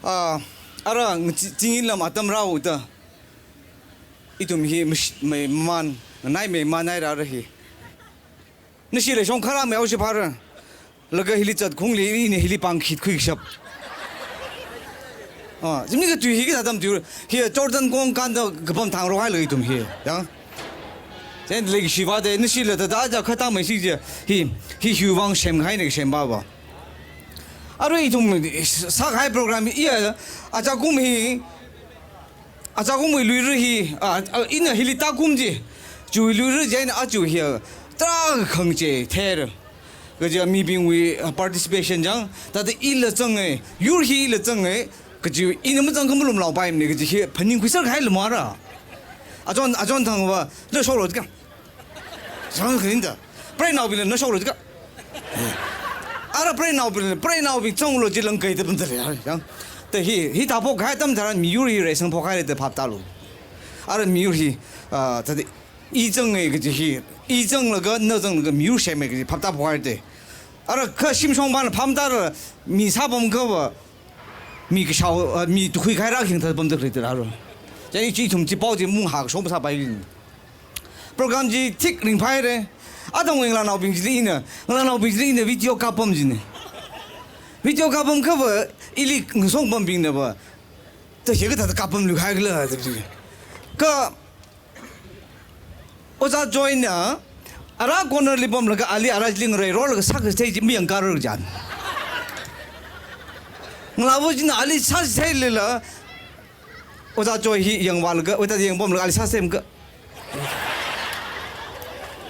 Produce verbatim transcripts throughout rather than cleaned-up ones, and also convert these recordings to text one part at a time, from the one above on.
Ah, ara ngi chi-, chingin lam atam rāhaoda. Ithum hi mish-, mei man, nganai mei man haira ara hi. Nashi leishong kharā mei haoshi phāra. Laga hili chat khungli, ina hili pāng khit khuishap. Ah, zimni katui hi kathā atam tui, hi Jordan kong kānda kapam thang rohai lei ithum hi, ya. Chieina leikashi vāda, nashila thāda ja khatā mei si je, hi, hi hiwui vang semkahai ne sem ba ba. Arui ithum sākahai program hi, iya, aja kum hi, aja kumwui luira hi, ah, ah, ina hili tākum ji, chiwui luira chieina aja hi, tarākha khangachei theira. Kaja mibingwui, ah, participation chang, thāda ila zange, yur hi ila zange, kaji ina mazang kha malumlaopaimane, kaji hi phaningkhui sākahai lamara. Achon, achon thangva, na shoklo ka. Zang khaninda. Preinaobingla na shoklo ka. Ara preinaobing, preinaobing chonglo ji langkai da pamda lei, ya. Thāda hi, hi tāphokkahai atam tharan miyur hi reisang phokhaira da phap tālu. Ara miyur hi, ah, thāda i zange kaji hi, i zanglaga, na zanglaga miyur seme kaji phap tāphokhaira da. Ara kha shimshong pāna phap tāra, mi sāpam kava, mi kashao, ah, mi tukhuikahai rākhing thāda pamda khalei da rāro. Chieina chi ithum chi pao chi mung hak shong sāpai. Program chi thik ringphāhaira. Atam ngalānaobing chili ina, ngalānaobing chili ina video kapam jine. Video kapam kava ili ngasong pambingna ba. Thāda hi kathāda kapam lukahai kala, thāda. Ka Ojā Joy na, ara corner li pamlaga ali ara chili ngareirolaga sākasā thei chi mayangkāror jan. Ngalāva china ali sāsā thei lila, Ojā Joy hi yangvālaga, oi thāda yangpamlaga ali sāsā themka.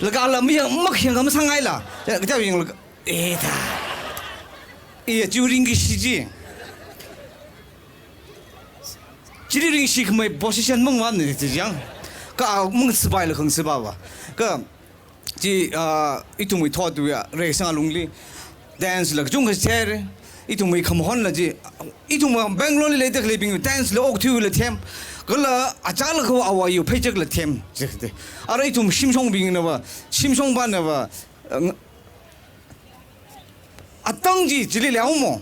Laga ala mayang, makhayang kha masāngaila. Ya, kaja yanglaga, eh, thā. Iya, chiwui ringkashi chi. Chili ringshi khamei position mangvāmane chi jang. Ka mung sipaila khang sipa va. Ka chi, ah, ithumwui thot tuya, reisang alungli. Dance la kachungkha theira. Ithumwui khamahonla chi. Ithum Bangalore li leida khaleibing dance la okathuila them. Kala achālakha awui pheichakla them. Chi de. Ara ithum shimshongbingna va, shimshongpana va, ah, atang chi chili leomo.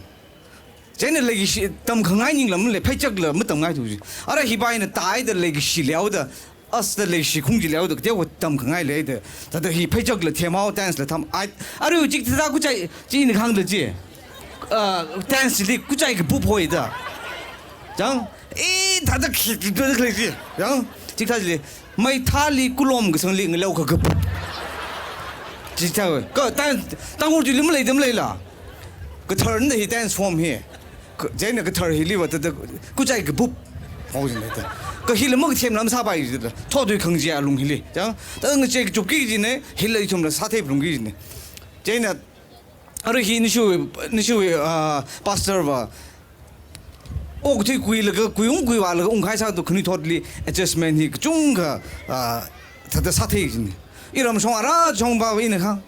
Chieina leikashi tamkhangai ningla malei, pheichakla matamngaithu ji. Ara hipa ina tāhaida leikashi leoda, as da leikashi khung chi leoda, kateokha tamkhangai leida. Thāda hi pheichakla themhao, dance la tham. Ai, arui chikathā kuchai chi ina khangda chi. Ah, dance chili kuchai kapup hoida. Jang, eh, thāda khi, khi, khi, khi, jang, chikathā chili. Maithāli kulom kasangli ngaleo kha kapup. Chithā, ka dance, Tangkhul chili maleida maleila. Kathar na hi dance form hi. Ka, chieina kathar hili va thāda kuchai kapup. Hao jin thāda. Ka hila makathem lam sāpai thāda. Thot tui khangachei alung hili. Jang, thāda ngachei kachupki jine, hila ithumla sāthei phalungki jine. Chieina, arui hi nishu, nishu, ah, pastor va. Okathui kuilaga, kuiung kuivālaga, ungkahai sāda khanuithotli adjustment hi kachungkha, ah, thāda sāthei jine. Iram shong ara shongpa va ina kha.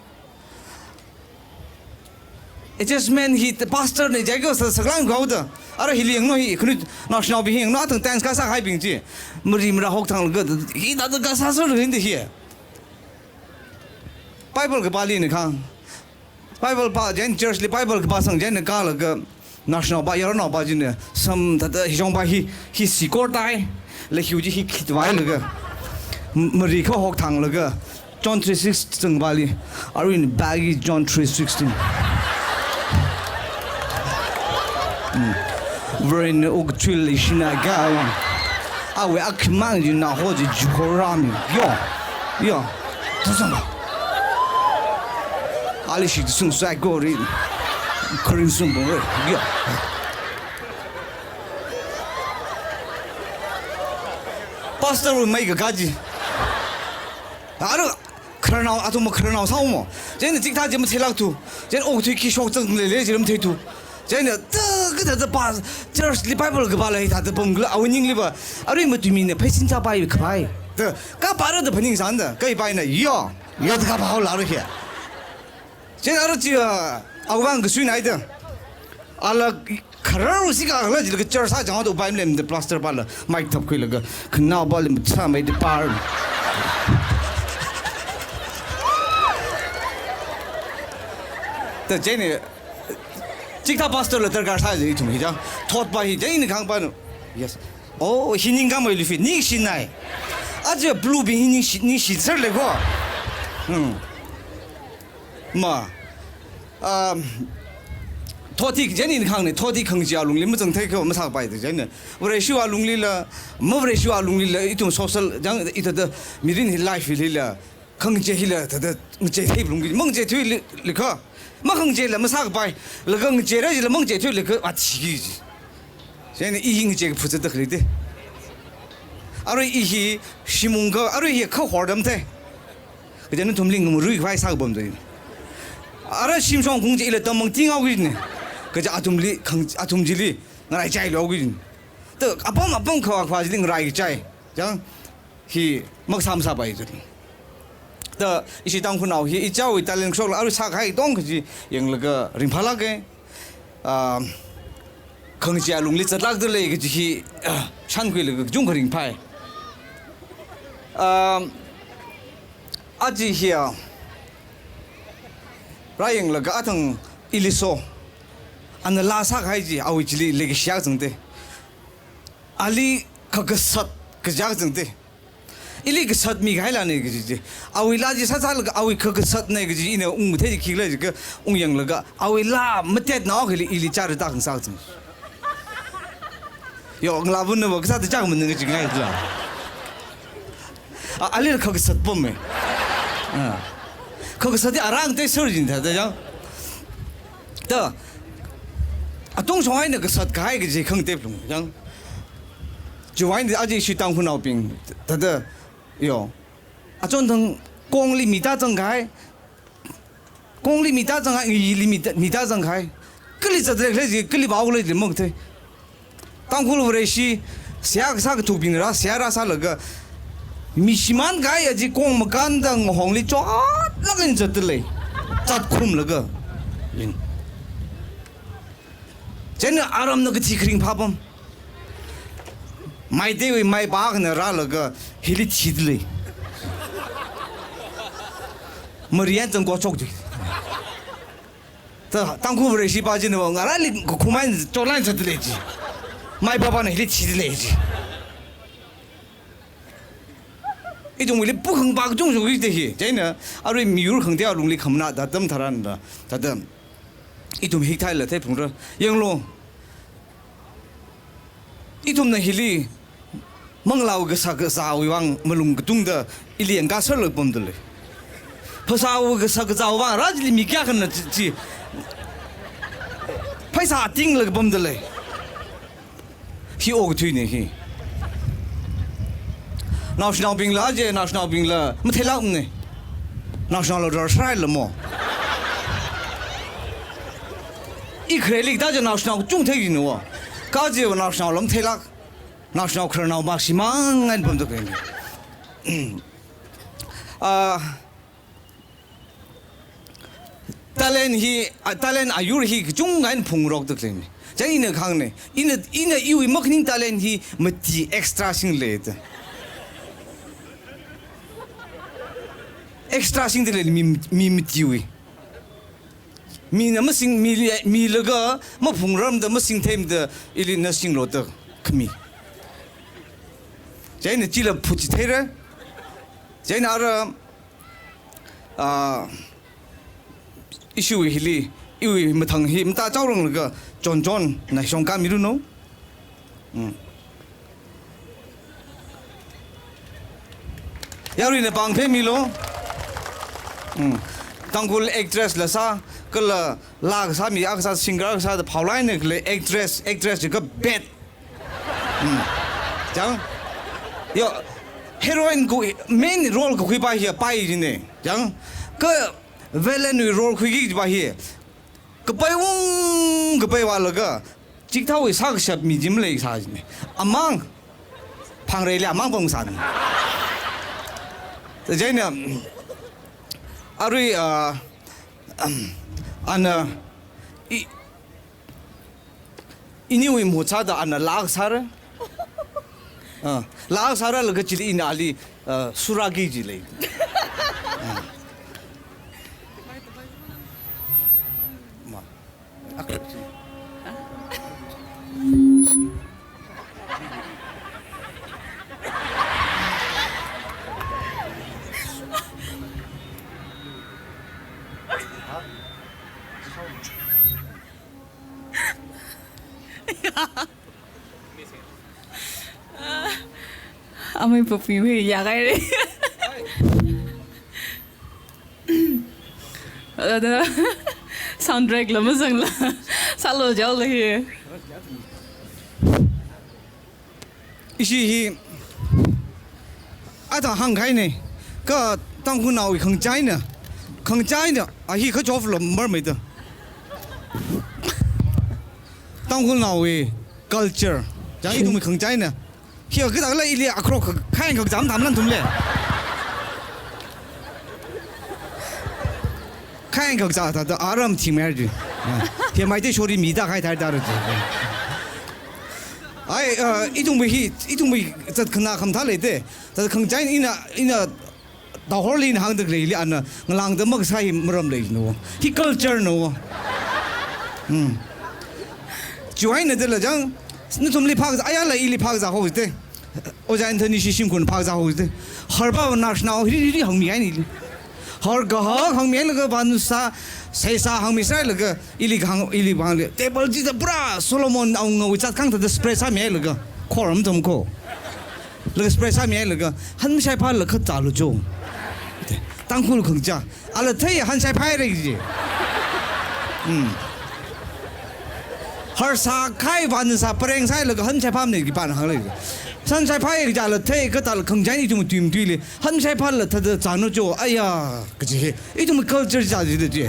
Adjustment hi pastor na jai kha sā saklang khaoda. Ara hili yanglu hi, khanuithot naoshinaobing hi yanglu, athang dance kasākahaibing chi. Mari mara hokthanglaga, hithāda kasā sālu hinde hi. Bible kapāli ina kha. Bible pā, chieina church li Bible kapā sang chieina kālaga, naoshinaopa, yaronnaopa china, sam thāda hishongpa hi, hi sikor tai, la hiu chi hi khitvailaga, m-, mari kha hokthanglaga, John three six zangpali, arui ina bagi John three sixteen. Mm. Varena okathuili shina gawa. Awui akhimang chi naho chi jukorami. Yo. Yo. Tazang. Ali shi sung sai gori. Kharing sung bong re. Yo. Pastor wui mai kakā chi. Aro khararnao, athum khararnao sāomo. Chieina chikathā chi matheilākthu. Chieina okathui khi shokzang leilei chi lam theithu. Chieina thā, kathāda pa, church li Bible kapāla hithāda pamkhala awui ningli va. Arui matuimina pheisin sāpai kapai. Thā, kapāra da phaningsānda, kapai na, yo, yo da kapā haola ro hi. Chieina ara chi, ah, awui vang kasuina haida. Ala kharar usi kakhala jilaga church sāchang haoda upai malemda pastor pala mic thapkhuilaga, khanaopa lim tsa mai de par. Thā chieina, Chikathā pastor la darkar sāi ithum hi chang. Thotpa hi chang ina khangpa nu. Yes. Oh, hi ningkhamei lufi, ningshinai. Aja blue bing hi ningshi, ningshi serle ko. Hmm. Ma. Um, thot hi chang ina khangne, thot hi khangachee alungli mazangthei ko, masāpai da chang. Vareshiwui alunglila, mavareshiwui alunglila, ithum social, chang, ithada mirin hi life hila. Khangachee hila thada ngacheethei lungki, mangacheethuili, lika. Makhangacheela masākapai, laga ngacheera jila mangacheethuili ka athiki ji. Chieina i hi ngachee kaphut zatda khalei te. Arui i hi shim ungkha, arui hi kha hordam thei. Kaja nathumli ngamarui khavai sākapam thei. Ara shimshong kungchee ila tammang tingaoki ne. Kaja athumli khang, athum chili ngaraichai loki ne. Ta apam apam khavā khavā chili ngarai kachai. Chang. Hi makasā masāpai tu. Ta ishi Tangkhulnao hi ichāwui talent kashokla arui sākahai tong kaji yanglaga ringphālāke. Ah, khangachee alungli zatlākda lei kaji hi, ah, shānkhuilaga kachungkha ringphai. Ah, aja hi, ah, rāyanglaga athang iliso. Ana laa sākahai chi awui chili leikashiya zangte. Ali kakasat kajak zangte. Ili kasat mikahai laane kaji chi. Awui laa chi sāsālaga awui kakasatne kaji ina ungmathei khikhala jiakha ungyanglaga awui laa matetnao khili ili chara tak ngasā zang. Yo, ngalāvunna va kasāda chak manang kaji ngai la. A, ali kakasat pam e. Ah. Kakasat hi arang te sir jin thāda chang. Ta, atungshong eina kasat kahai kaji khangtep lung chang. Chiwui eina aja ishi Tangkhulnaobing, thāda, yo. Achon thang kongli mi tāzang kahai. Kongli mi tāzang kahai, ngayili mi tā, mi tāzang kahai. Kali zatlek lei ji, kali vāolei ji mangthei. Tangkhul Vareshi, seihā kasā kathukbing rā, seihā rāsālaga. Mi shimān kahai aja kong makānda ngahongli chotlāk eina zatda lei. Zatkhumlaga. Yin. Chieina aramna kathi kharing phāpam. Meiteiwui maipa akhana rālaga hili thida lei. Marian zang kochok ji. Ta Tangkhul Vareshi pa china va ngarāli khakhumai chotlāk eina zatda lei ji. Maipa pana hili thida lei ji. Ithumwuili pukhang pa kachungkha shokki te hi. Chieina arui miyur khangatei alungli khamanā atam tharan da. Thāda. Ithum hikathā la theiphungra. Yanglu. Ithumna hili manglāwui kasā kazāwui vang malung katungda ili yangkā serlaga pamda lei. Phasāwui kasā kazāwui vang rā chili mi kayākhana chi, chi. Pheisā tinglaga pamda lei. Hi okathuine hi. Naoshinaobingla, aja naoshinaobingla matheilākmane. Naoshinaola rarshrai lamo. I khareli ta aja naoshinao kachungkha thei jinu. Kaja naoshinaola matheilāk. Naoshinao khararnao mashimāng eina pamda khalei. Ah, Talent hi, ah, talent ayur hi kachungkha eina phungrokda khaleine. Chang ina khangne. Ina, ina iwui makhaning talent hi mati extra singleida. Extra singda lei mi, mi matiwui. Mina masing, mi, milaga maphungrarmada masingtheimada ili na singloda khami. Chang ina chila phutchitheira. Chang ina ara Ah, ishiwui hili, iwui mathang hi mata chaoranglaga chonchonna shongkā miranu. Mm. Yaruina pāng phemilu. Mm. Tangkhul actress la sā, kala laa kasā mi akha sā, singer akha sāda phaolaine khalei actress, actress jiakha bad. Hmm. Chang. Yo, heroine ku main role kakhuipa hi pai jine. Chang. Kha villain wui role khuiki kajipa hi. Kapai ung, kapai vālaga. Chikathāwui sākashap mi chi maleisā jine. Amang. Phangreili amang pong sāne. Chang ina, arui, ah, ana, i, iniwui mahut sāda ana laa sāra. Ah, laa sāralaga chili ina ali, ah, suragi jilei. Ah. Ma. Ak-, Amei papi wui ya kai re. Ada sound track la mazang la. Salo jau la hi. Ishi hi ata hāngkahai ne. Ka Tangkhulnaowui khangachei na. Khangachei na. A hi kachop lo mar mai ta. Tangkhulnaowui culture. Chang ithumwui khangachei na. Hi a katak la ili akrok kha-, khain khak jam tham lan thum le. Khain khak ja ta ta aram thim er ji. Hi mai te shori mi ta khai thar ta ru ji. Ai, uh, ithumwui hi, ithumwui zat khana kham tha le te. Ta khangachei ina, ina Tahorli ina hāngda khalei li ana ngalāngda makasā hi maram lei no. Hi culture no. Hmm. Chiwui na de la chang, nathumli phak, aya la ili phak za ho te. Ojā Anthony shishim khun phak za ho te. Har ba nash nao hi hi hāngmi ai ni. Har ga ha hāngmi ai laga ban sa, sai sa hāngmi sai laga ili hāng, ili hāng le. Table ji da pura Solomon awungawui zat khang ta da spread sāmi ai laga. Quorum tum ko. Laga spread sāmi ai laga, hanshai phā la khat zālu jo. Tangkhul khangachā. Ala thei hanshai phā re ji. Hmm. Har sākahai van sā pareng sai laga hanshai phā ne ki pan hāng le. Hanshai phā ye ja la thei katak la khangachei ithum tuim tui le. Hanshai phā la thada zānu jo. Aya, kaji hi. Ithum culture ja ji de ji.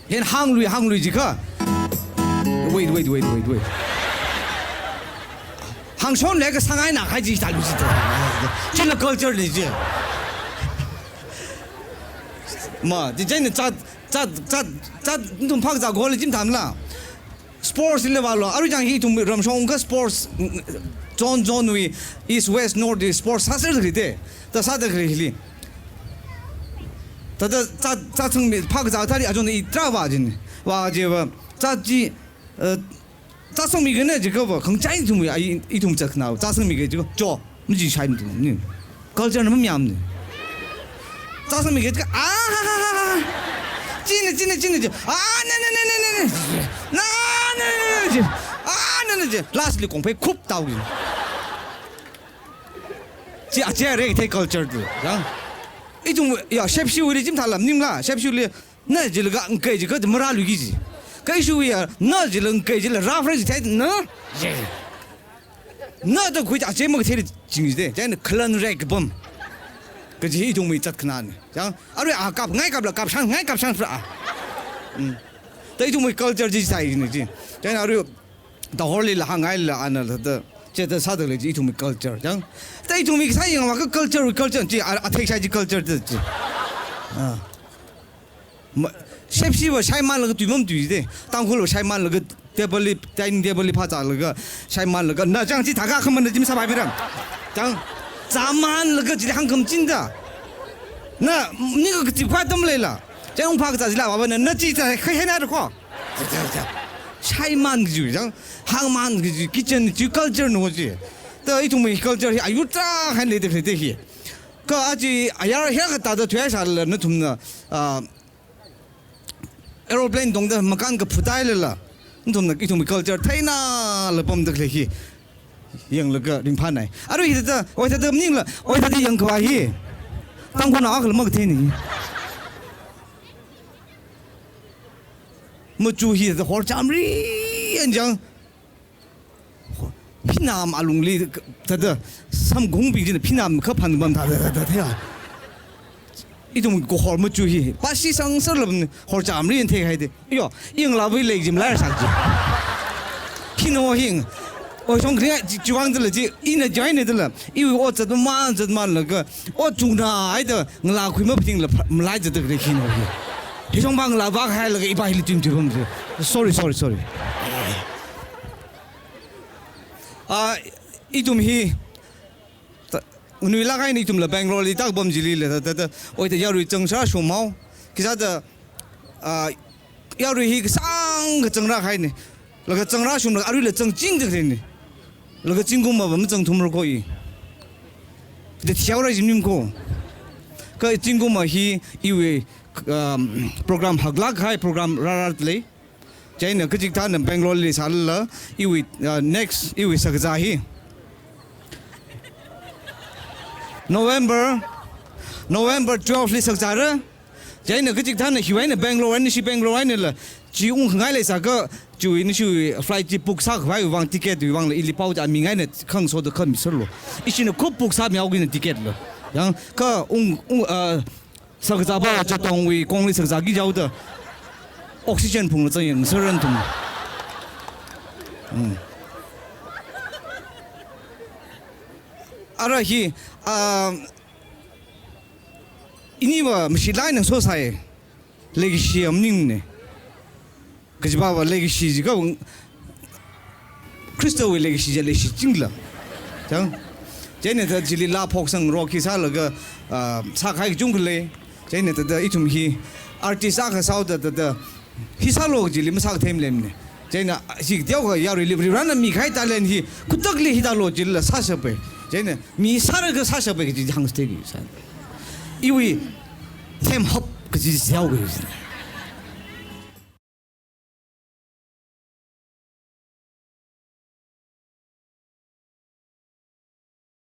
Hen hānglui, hānglui ji kha. Wait, wait, wait, wait, wait. Hāngshon le ka sangai na khai ji ta lu ji ta. Chila culture le ji. Ma, di jai na zat, zat, zat, zat, nathum phak za go le jim tham la. Sports le va lo. Arui chang hi ithum ramshong ka sports, zone, zone wui, east, west, north wui sports sāser de te. Ta sāda khalei li. Tada zat, zatsangmi, phak za thari ajon i tra va jin. Va je va, zat ji, eh, zatsangmi gana ji ka va, khangachei ithum ya, i, ithum zat khana, zatsangmi ga ji ka, jo, mi ji shai mi tum ni. Culture na mi yam ni. Zatsangmi ga ji ka, ah, ha, ha, ha, ha. Chini, chini, chini, chini. Ah, ne, ne, ne. Na, ne, ne, ne, ne. Ah, ne, ne, ne. Last li kong phei khup tau ji. Chi a chi a rek thei culture tu. Yang. Ithum, ya, shepshu li jim thalam nim la, shepshu li, na ji laga ngkai ji ka mara lu gi ji. Kai shu ya, na ji laga ngkai ji la raf rek thei, na? Ye. Na da khui a chi mak thei jing ji de, jan khalan rek bom. Kaji ithumwui zat khana ni. Yang, arui a kap, ngai kap la kap shang, ngai kap shang fra. Hmm. Ta ithumwui culture ji sai ni ji. Jan arui Tahorli la hāngai la ana la da, che ta sāda le ji ithumwui culture. Yang, ta ithumwui sai yang wa ka culture, culture ji, a, a thei sai ji culture ta ji. Ah. Ma, shepshi wa shaiman laga tuimam tui de. Tangkhul wa shaiman laga table li, dining table li phā za laga, shaiman laga, na chang ji thaga khaman na jim sa bai biram. Chang, zaman laga ji hāng kam chin da. Na, ni ka ji kwa tam le la. Chang phā za ji la wa na, na ji za khai hai na ko. Shaiman ju jang, hāngman ju, kitchen ju culture no ji. Ta ithumwui culture hi ayur ta han le de de hi. Ka aji ayar hi ka ta da thuya sa la nathum na, ah, aeroplane tongda makan ka phutai le la. Nathum na ithumwui culture theina la pam da le hi. Yang laga ringphānai. Arui hi ta, oi ta da ning la, oi ta da yang kwa hi. Tangkhulnao ka la mak thei ni. Machu hi ta hor chamri an jang. Phinam alungli ta da samgung bi jin phinam ka phan bam ta da da da ya. Ithum ko hor machu hi. Pasi sang sar lam hor chamri an thei hai de. Yo, ing la bai le jim la sa ji. Kino hing. O song kri ji, ji wang de la ji, ina join de la. I o zat man, zat man laga. O chungna ai da ngla khui ma ping la, mlai zat de kino hi. Hi song bang la ba hai laga i ba hi li tim tim. Sorry, sorry, sorry. Ah, ithum hi, ta, unui la kai ni ithum la Bangalore li tak bam jili le, ta, ta, ta, oi ta yarui chang sa shomao, kisa ta, ah, yarui hi kasang ka chang ra kai ni, laga chang ra shom laga arui la chang ching de ni, laga ching kum ma bam chang thum ro ko i, de thiau ra jim nim ko, ka ching kum ma hi iwui, um, program haklak hai program ra ra le, Chieina kachikathāna Bangalore li sālala, iwui, uh, next, iwui shakazā hi November, November twelve li shakazāra. Chieina kachikathāna hiwui eina Bangalore eina, nashi Bangalore einala, chi ungkhangai leisākha, chiwui nashi flight chi book sākhavai vang ticket wui vangla ili pao chi amingaina khangasoda khami sārlu. Ishina khup book sāmihaokina ticket la. Yang kha ung, ung, uh, shakazāpa Chatongwui kongli shakazāki jihaoda oxygen phungla zangya ngasāran thum. Hmm. Ara hi, ah, iniva mashilāk eina sosai. Leikashi am ningna. Kajipava leikashi jiakha Khristawui leikashi chi leishichingla. Chang. Chieina thāda chili laa phoksang ro khi sālaga, ah, sākahai kachungkha lei. Chieina thāda ithum hi artist akha sāhaoda thāda hi sālu kajili masākathei maleimana. Chieina hi teokha yaruili Varivarana mikahai talent hi khutakli hithālu jilala sāshapa. Chieina mi sālaga sāshapa kaji hāngsa theiki sā. Iwui themhap kaji teokha.